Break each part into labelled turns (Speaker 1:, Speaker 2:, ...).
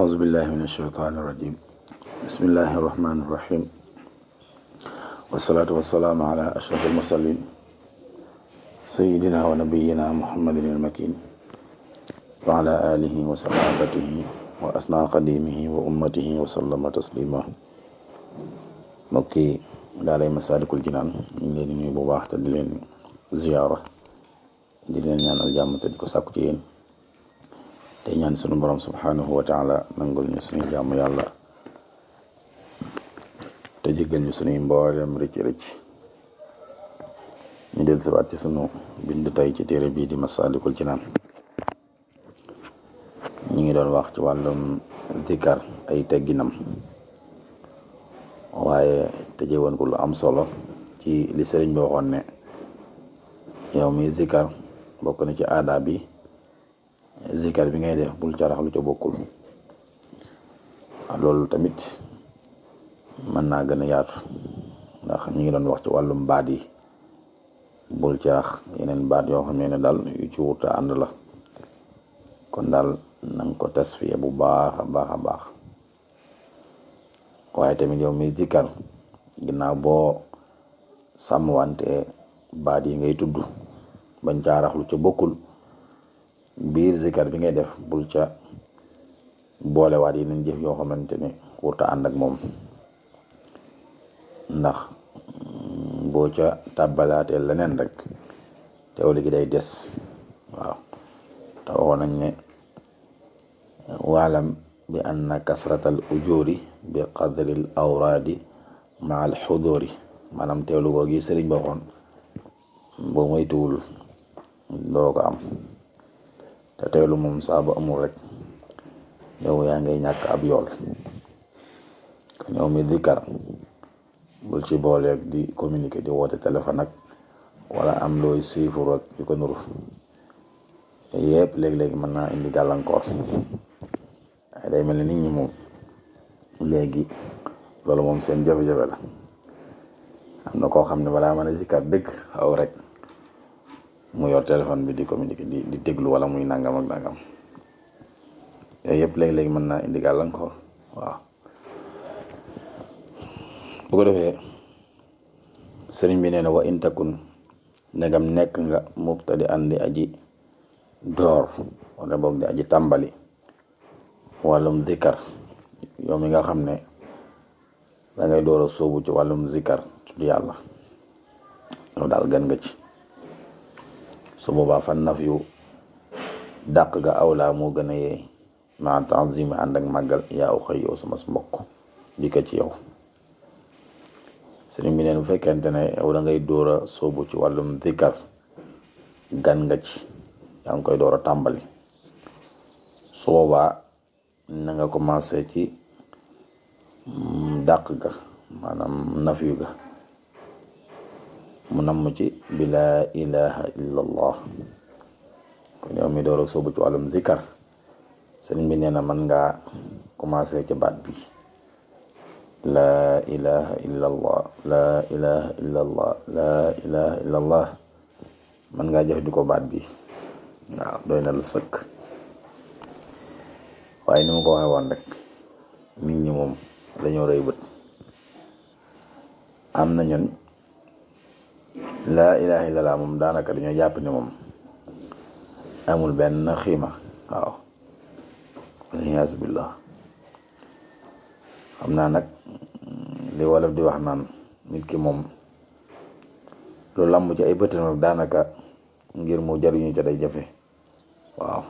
Speaker 1: أعوذ بالله من الشيطان الرجيم بسم الله الرحمن الرحيم والصلاة والسلام على أشرف المرسلين سيدنا ونبينا محمد المكين وعلى آله وصحابته وأسنى قديمه وأمته وسلم تسليما mbokki daaray Masaalikul Jinaan ñu ngi leen di nuyu bu baax te di leen ziyaara di leen ñaanal jàmm te di ko sàkku ci yéen te ñaan sunu borom subhanahu wa taala nangul ñu suñuy jàmm yàlla te jéggal ñu suñuy mboolem rëcc ñu del siwaat ci sunu bind tey ci téere bii di Masaalikul Jinaan ñu ngi doon wax ci wàllum zikar ay tegginam waaye tëje woon ko lu am solo ci li sëriñ bi waxoon ne yow mi zikar bokk na ci aada bi zikar bi ngay def bul carax lu ca bokkul loolu tamit mën naa gën a yaatu ndax ñu ngi doon wax ci wàllum baat yi bul carax yeneen baat yoo xam ne daal yu ci wuta ànd la kon daal nanga ko tasfiya bu baax a baax a baax waaye tamit yow mi zikar ginnaaw boo sàmmwante baat yi ngay tudd bañ caarax lu ca bokkul biir zikar bi ngay def bul ca boolewaat yi nañ jëf yoo xamante ne wurta ànd ak moom ndax boo ca tàbbalaatee leneen rek teewlu gi day des waaw te waxoon nañ ne waalam bi anna kasratal ujuri bi qadril awraadi ma al xuduri maanaam teewlu goo gi sëriñ ba waxoon boo moytuwul doo ko am te teewlu moom saa bu amul rek yow yaa ngay ñàkk ab yool kon yow mi dikkar bul ci booleeg di communiquer di woote téléphone ak wala am looy siifur ak yu ko nuru yëpp léegi-léegi mën naa indi gàllankoor waaye day mel ni nit ñi moom léegi loolu moom seen jafe-jafe la am na koo xam ne balaa mën a zikar dëgg aw rek mu yor téléphone bi di communiquer di déglu wala muy nangam ak nangam yooyu yëpp léegi-léegi mën naa indi gàllankoor waaw bu ko defee sëriñ bi nee na wa in takun ndegam nekk nga mubtadi an di aji door wala boog di aji tàmbali wàllum zikar yow mi nga xam ne da ngay door a sóobu ci wàllum zikar tudd yàlla yow daal gën nga ci su boobaa fan naf yu dàq ga awlaa moo gën a yeey ma tanzim ànd ak màggal yaa u xëy yow sama mbokk di ko ci yow sëriñ bi neen bu fekkente ne yow da ngay door a sóobu ci wàllum zikar gan nga ci yaa ngi koy door a tàmbali su boobaa na nga commencé ci dàq ga maanaam nafyu ga mu namm ci bi laa ilaha illa allah kon yow mi door a sóobu ci wàllum zikar sëriñ bi nee na mën ngaa commencé ci baat bi laa ilaha illa allah laa ilaha illa allah laa ilaha illa allah mën ngaa jëfandikoo baat bi waaw doy na la sëkk waaye ni ma ko waxee woon rek nit ñi moom dañoo rëy bët am na ñun laa ilaha illallah moom daanaka dañoo jàpp ni moom amul benn xiima waaw waliyaasu billah xam naa nag li wolof di wax naan nit ki moom lu lamb ci ay bëtam daanaka ngir mu jariñu ca day jafe waaw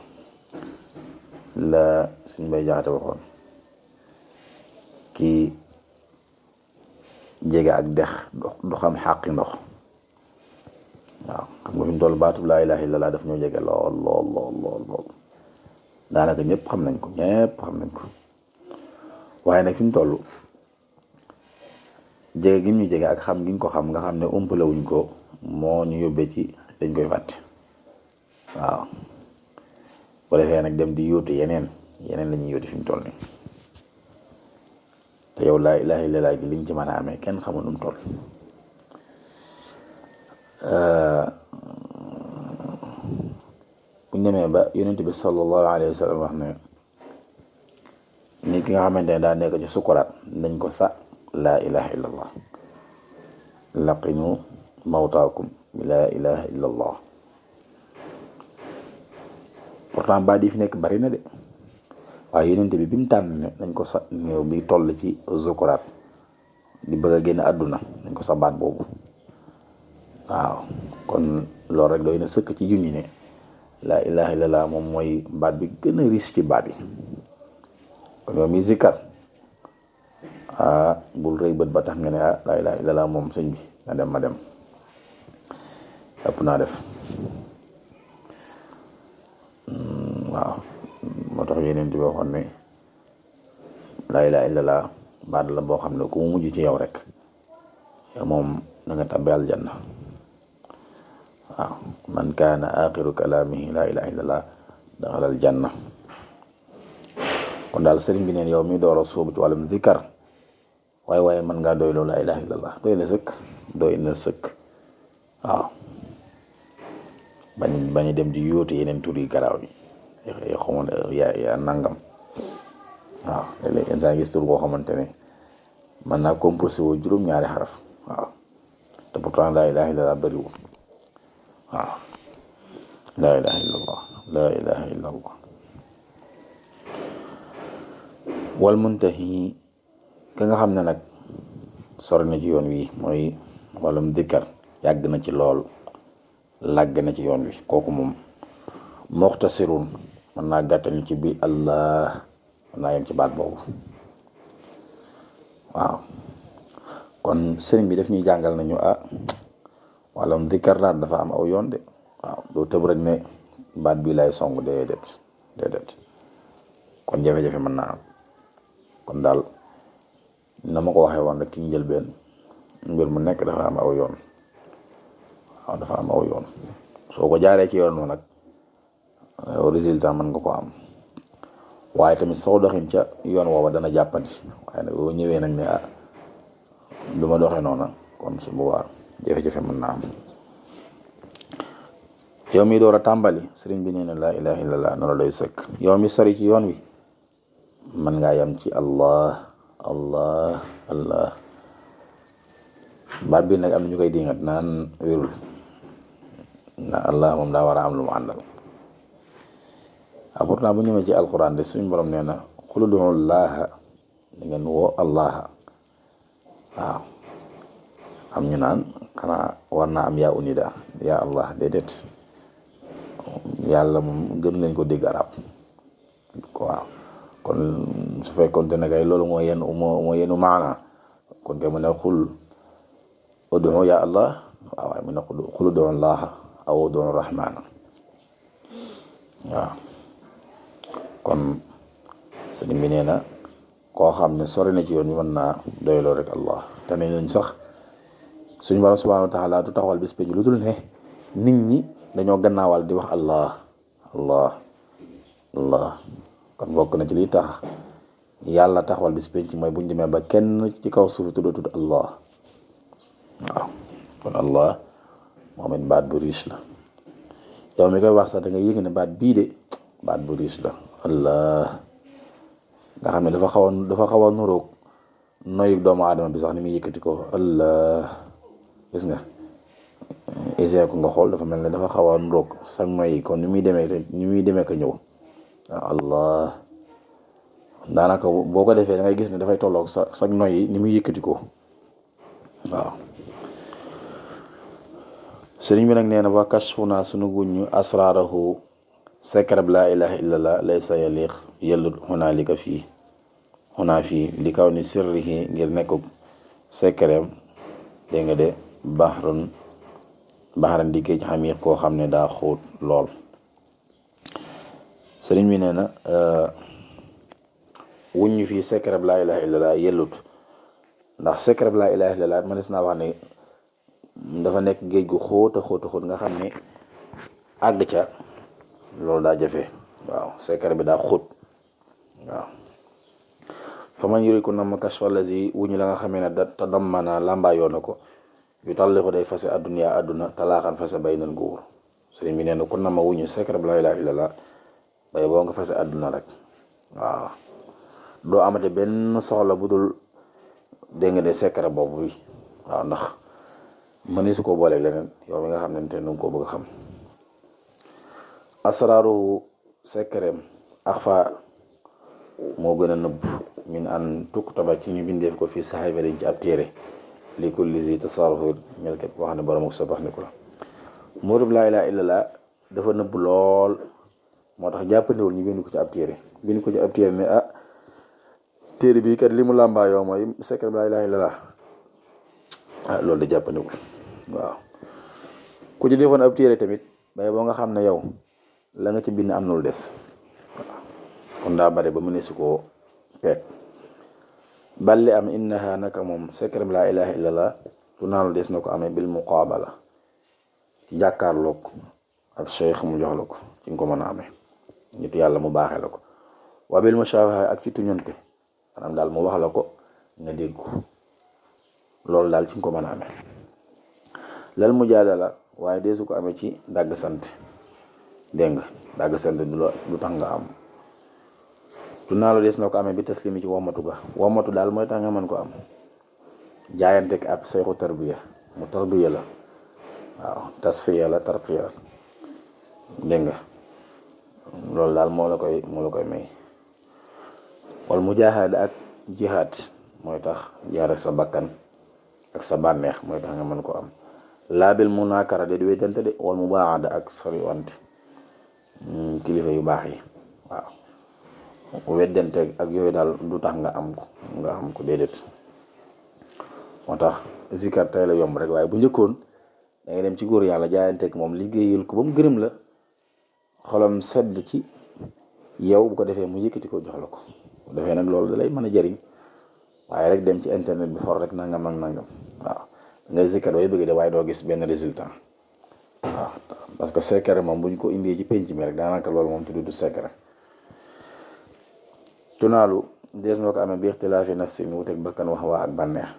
Speaker 1: la suñ bay jaxate waxoon kii jege ak dex du xam xàqi ndox waaw xam nga fi mu toll baatub laa ilaha illallah daf ñoo jege lool lool lool lool lool daanaka ñëpp xam nañ ko waaye nag fi mu toll jege gi ñu jege ak xam gi ñu ko xam nga xam ne umpale wuñ ko moo ñu yóbbee ci dañ koy fàtte waaw bu defee nag dem di yóotu yeneen la ñuy yóotu fi mu toll nii te yow laa ilaha illallah gi liñ ci mën a amee kenn xamul nu mu toll buñ demee ba yonent bi sallallahu alayhi wa sallam wax ne ki nga xamante ne daa nekk ci sukuraat nañ ko sa laa ilaha illallah laqinu mawtaakum bi laa ilaha illallah. pourtant baat yi fi nekk bari na de waaye yonent bi mu tànn ne nañ ko sa néew bi toll ci sukuraat di bëgg a génn àdduna nañ ko sa baat boobu. waaw kon loolu rek doy na sëkk ci junñi ne laa ilaha illallah moom mooy baat bi gën a riche ci baat yi. kon yow mi zikkar bul rëy bët ba tax nga ne laa ilaha illallah moom sëñ bi na dem ma dem ëpp naa def. waaw moo tax yeneen di waxoon ne laa ilaha illallah baat la boo xam ne ku mu mujj ci yow rek yow moom da nga tabbi aljanna. waaw man kaana axiru kalaamihi laa ilaha illallah daxala aljanna. kon daal sëriñ bi neen yow mi door a sóobu ci wàllum zikkar waaye mën ngaa doy loolu laa ilaha illallah doy na sëkk. waaw bañ dem di yóotu yeneen tur yi garaaw yi xamoon yaa nangam. waaw léeg-léeg yenn saa gis tur boo xamante ne mën naa composé woo juróom-ñaari xaraf. waaw te pourtant laa ilaha illallah bëriwul. waaw laa ilaha illallah laa ilaha illallah. wal muntahi ka nga xam ne nag sori na ci yoon wi mooy wàllum dikkar yàgg na ci lool làgg na ci yoon wi kooku moom muxtasirun mën naa gàttañu ci bi allah mën naa yem ci baat boobu. waaw kon sëriñ bi daf ñuy jàngal nañu wàllum dikkar daal dafa am aw yoon de. waaw doo tëb rek ne baat bi lay song déedéet kon jafe-jafe mën naa am. kon daal na ma ko waxee woon rek ci njëlbeen mbir mu nekk dafa am aw yoon. waaw dafa am aw yoon soo ko jaaree ci yoon nag résultat mën nga ko am waaye tamit soo doxin ca yoon woowa dana jàppandi waaye nag boo ñëwee nag ne du ma doxee noona kon su boobaa jafe-jafe mën naa am. yow mi door a tàmbali sëriñ bi nee na laa ilaha illallah na la doy sëkk. yow mi sori ci yoon wi mën ngaa yam ci allah baat bi nag am na ñu koy dingat naan wérul na allah moom daa war a am lu mu àndal. pourtant bu ñëwee ci alquran de suñu borom nee na qul ud'u llaha da ngeen woo allah. waaw am ñu naan xanaa war naa am yaa unida yaa allah déedéet yàlla moom gën lañ ko dégg arab. waaw kon su fekkoon te ne kay loolu moo yenu maana kon kay mu ne qul ud'u ya allah waaye mu ne qul ud'u allaha aw ud'u rahmana. waaw kon sëriñ bi nee na koo xam ne sori na ci yoon bi mën naa doyloo rek allah te ne nañ sax suñu borom subhanahu wa taala du taxawal bis pénc lu dul ne nit ñi dañoo gannaawal di wax allah kon bokk na ci liy tax yàlla taxawal bis pénc mooy buñ demee ba kenn ci kaw suuf tudd allah. waaw kon allah moom it baat bu riche la. yow mi koy wax sax da nga yëg ne baat bii de baat bu riche la allah nga xam ne dafa xaw a nuroog noyu doomu aadama bi sax ni muy yëkkati ko allah gis nga essayé ko nga xool dafa mel ne dafa xaw a nuroog sax noyi kon ni muy demee ko ñëw. allah daanaka boo ko defee da ngay gis ne dafay tolloog sa noyi ni muy yëkkati ko. waaw sëriñ bi nag nee na wa kashfuna sunu guñu asraarahu secret laa ilaha illallah laysa yaliq yellut hunaalika fii li kaw ni sirrihi ngir nekk secret dégg nga de baxaran di géej xamiq koo xam ne daa xóot lool. sëriñ bi nee na wuñu fii secret laa ilaha illallah yellut ndax secret laa ilaha illallah ma des naa wax ne dafa nekk géej gu xóot nga xam ne àgg ca loolu daa jafe. waaw secret bi daa xóot. waaw fa man yuriku na ma kashfa allazi wuñu la nga xamee ne da tadammana làmbaayoo na ko yu talli ko day fase adduna talaaxan fase bay nan góor. sëriñ bi nee na ku na ma wuñu secret bi laa ilaha illallah bay boo nga fase adduna rek. waaw doo amate benn soxla bu dul dégg nga de secret boobu bi waaw ndax mëni su ko booleeg leneen yow mi nga xam ne te nu ko bëgg a xam asraaru secret axfa moo gën a nëbb min an tuktaba ci ñu bindeef ko fii saxiifatin ci ab téere li kulli zi tasarruf ñel képp koo xam ne borom ak sa bax ni ko la muurub laa ilaaha illallah dafa nëbb lool moo tax jàppandewul ñu bind ko ci ab téere bind ko ci ab téere ne téere bii kat li mu làmbaayoo mooy secret laa ilaaha illallah loolu da jàppandewul waaw ku ci defoon ab téere tamit bay boo nga xam ne yow la nga ci bind am na lu des waaw kon daa bare ba mu ne su koo peeg balli am innaha naka moom secret laa ilaaha illallah tu naalu des na ko amee bil muqaabala ci jàkkaarloog ak cheikh mu jox la ko ci nga ko mën a amee nitu yàlla mu baaxee la ko waa bil mushaafaha ak ci tuñante maanaam daal mu wax la ko nga dégg ko loolu daal ci nga ko mën a amee lal mujaadala waaye deesu ko amee ci dàgg sant dégg nga dàgg sant du tax nga am tu naalu des na ko amee bi taslimi ci womatu ga womatu daal mooy tax nga mën ko am jaayanteeg ab seexu tarbiya mu tarbiya la waaw tasfiya la tarqiya la dégg nga loolu daal moo la koy may wal mujaahada ak jihaad mooy tax jaar ak sa bakkan ak sa bànneex mooy tax nga mën ko am laabil munaakara de du weddante de wal mubaada ak sori wante kilifa yu baax yi waaw weddante ak yooyu daal du tax nga am ko déedéet moo tax zikar tey la yomb rek waaye bu njëkkoon da ngay dem ci góor yàlla jaayanteeg moom liggéeyal ko ba mu gërëm la xolam sedd ci yow bu ko defee mu yëkkati ko jox la ko bu defee nag loolu da lay mën a jëriñ waaye rek dem ci internet bi for rek nangam ak nangam waaw ngay zikar way bëgg de waaye doo gis benn résultat waaw parce que secret moom bu ñu ko indee ci penc mi rek daanaka loolu moom tudd du secret tunaalu dees na ko amee bi ixtilaafi nafsi mi wuteeg bakkan wax waa ak bànneex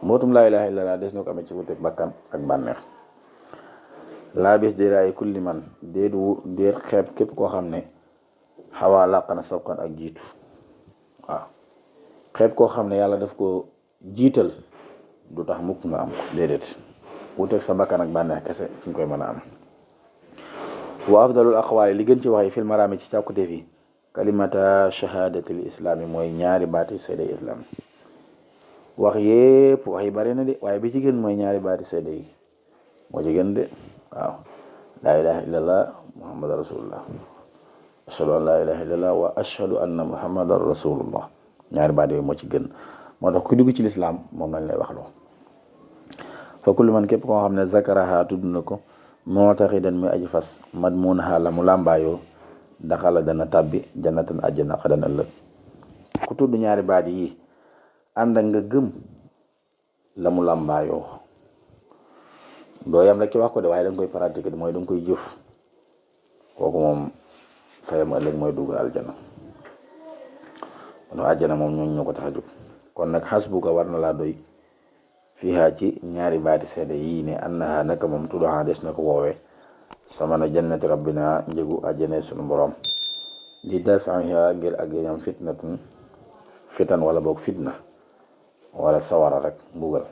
Speaker 1: mootum laa ilaaha illallah des na ko amee ci wuteeg bakkan ak bànneex laa bis di raay kulli man déet xeeb képp koo xam ne xawaa làq na sabqan ak jiitu waaw xeeb koo xam ne yàlla daf ko jiital du tax mukk nga am ko déedéet wuteeg sa bakkan ak bànneex kese fi ñu koy mën a am wa afdalul aqwaali li gën ci wax yi fil maraami ci càkkutéef yi kalimata shahadatil islaami mooy ñaari baati seede islam wax yépp wax yi bari na de waaye bi ci gën mooy ñaari baati seede yi moo ci gën de waaw laa ilaha illallah muhammad rasulullah ashhadu an laa ilaha illallah wa ashhadu anna muhammadan rasulullah ñaari baat yooyu moo ci gën moo tax ku dugg ci lislaam moom lañ lay wax loo fa kullu man képp koo xam ne zakaraha tudd na ko moo taxi dan muy aji fas madmunaha la mu làmbaayoo daxala dana tàbbi jannatan àjjana xadan ëllëg ku tudd ñaari baat yi ànd ak nga gëm la mu làmbaayoo doo yam rek ci wax ko de waaye da nga koy pratiquer mooy da nga koy jëf kooku moom fayam ëllëg mooy dugg aljana kon àjjana moom ñoo ko tax a jóg kon nag xasbuka war na laa doy fiihaa ci ñaari baati seede yii ne annaha naka moom tuddoxa des na ko woowee sama na jannati rabbina njëgu àjjana sunu borom di dafiha ngir ak yam fitan wala boog fitna wala sawara rek mbugal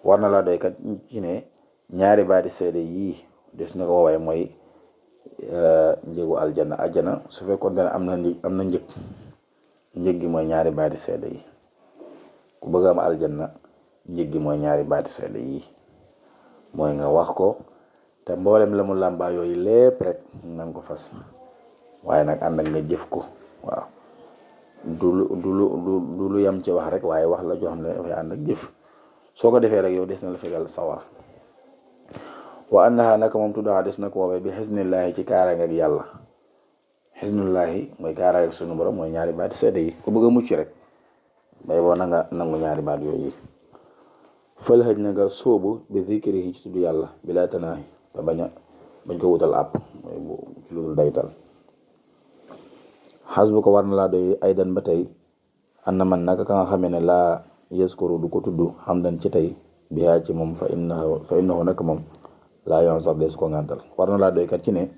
Speaker 1: war na laa doy kat ci ne ñaari baati seede yii des na ko woowee mooy njëgu aljana su fekkoon ne am na njëg gi mooy ñaari baati seede yi ku bëgg am aljanna njëg gi mooy ñaari baati seede yi mooy nga wax ko te mboolem la mu làmbaa yooyu lépp rek nanga ko fas waaye nag ànd ak nga jëf ko waaw du lu yam ci wax rek waaye wax la joo xam ne dafay ànd ak jëf soo ko defee rek yow des na la fegal sawar wa annaha naka moom tuddaa des na ko woowee bi xisnillaahi ci kaaraange ak yàlla xisnullaahi mooy kaaraange ak sunu borom mooy ñaari baati seede yi ku bëgg a mucc rek bay boo na nga nangu ñaari baat yooyu fël xëj na nga sóobu bi zikrihi ci tudd yàlla bi laa tanaahi te bañ ko wutal àpp mooy bu ci lu dul daytal xas bu ko war na laa doy aydan ba tey ànd man naka ka nga xamee ne laa yaskuru du ko tudd xamdan ci tey bihaa ci moom fa innahu naka moom laa yoon sax des ko ngàntal war na laa doy kat ci ne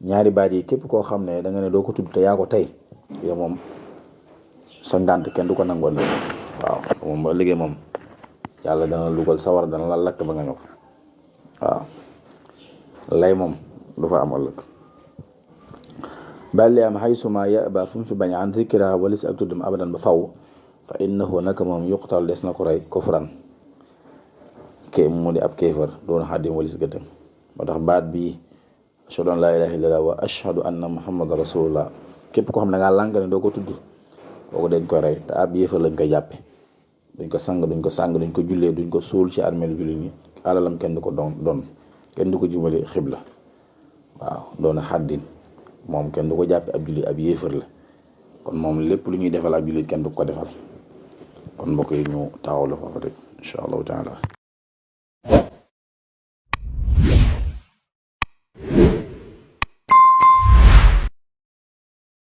Speaker 1: ñaari baat yi képp koo xam ne da nga ne doo ko tudd te yaa ko tey yow moom sa ngànt kenn du ko nangoo léegi waaw moom ba liggéey moom yàlla dana lugal sawar dana la lakk ba nga ñëw waaw lay moom du fa am ëllëg balli am xaysuma yaba fu mu fi bañ an zikra walis ak tuddam abadan ba faw fa innahu naka moom yuqtal des na ko rey kufran ke mu di ab kéefar doon xaddim walis gëtëm moo tax baat bi ashhadu an laa ilaaha illallah wa ashhadu anna muhammadan rasulullah képp koo xam ne da ngaa lànk ne doo ko tudd kooku dañ ko rey te ab yéefar lañ koy jàppe duñ ko sang duñ ko jullee duñ ko suul ci armeel jullit ñi alalam kenn du ko doon kenn du ko jumale xibla waaw doona xaddin moom kenn du ko jàppe ab jullit ab yéefar la kon moom lépp lu ñuy defal ab jullit kenn du ko defal kon mbokk yi ñu taxaw la foofu rek incha allahu taala